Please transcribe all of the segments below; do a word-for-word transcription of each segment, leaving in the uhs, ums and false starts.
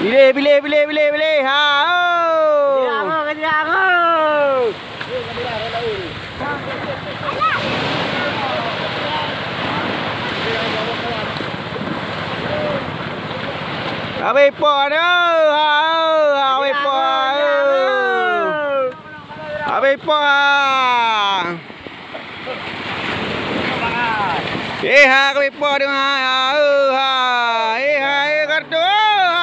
Bileh, bileh, bileh, bileh, bileh. Ha, oh. Habéh po dah. Ha, oh, habéh po. Habéh po. Eh, ha, habéh po dah. Ha, oh, ha. Eh, ha, eh, kartu. Oh, ha.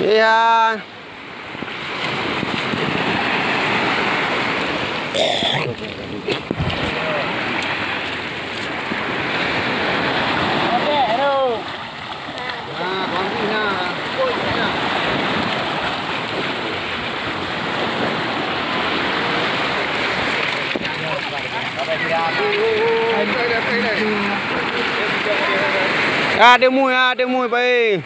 Iya. Ah, temui, ah, temui, baik.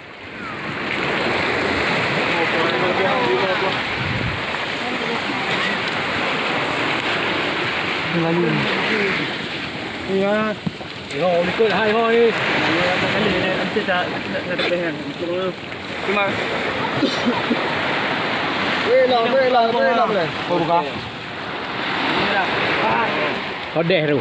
Odeh tu.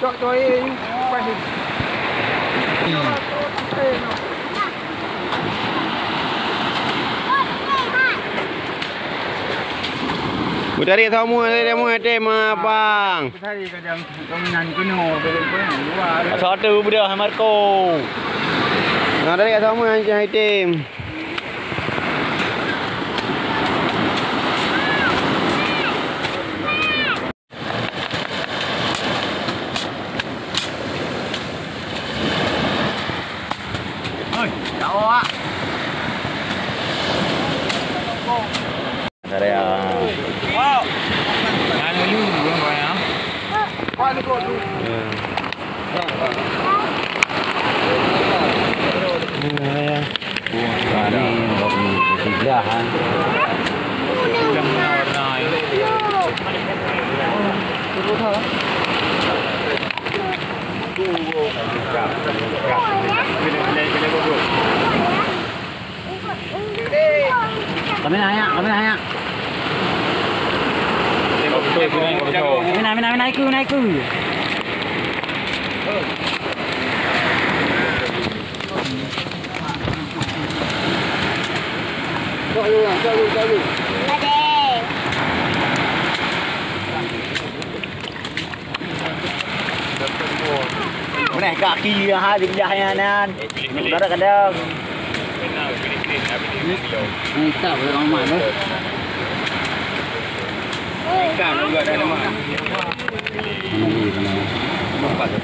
Cok, cok, eh, pas ni. Beutarek samue, samue, tem, abang. Beutarek kadang, kadang nan keunoe, kadang keunoe, luar. Asal tu budak Marco. Nah, tarek samue, Cah Itim. Oi, jauh, ah. Karya. Wow. Kan dulu, bukan kau ya. Ya. Ya, ya. Kamera nyak, kamera nyak. Kamera, kamera, kamera, kamera. Beuneh kaki ha, pindah nyan nan. Kadang-kadang. Ni tak boleh ramai tu. Ikan juga dah ada, Mak. Mana ni, mana?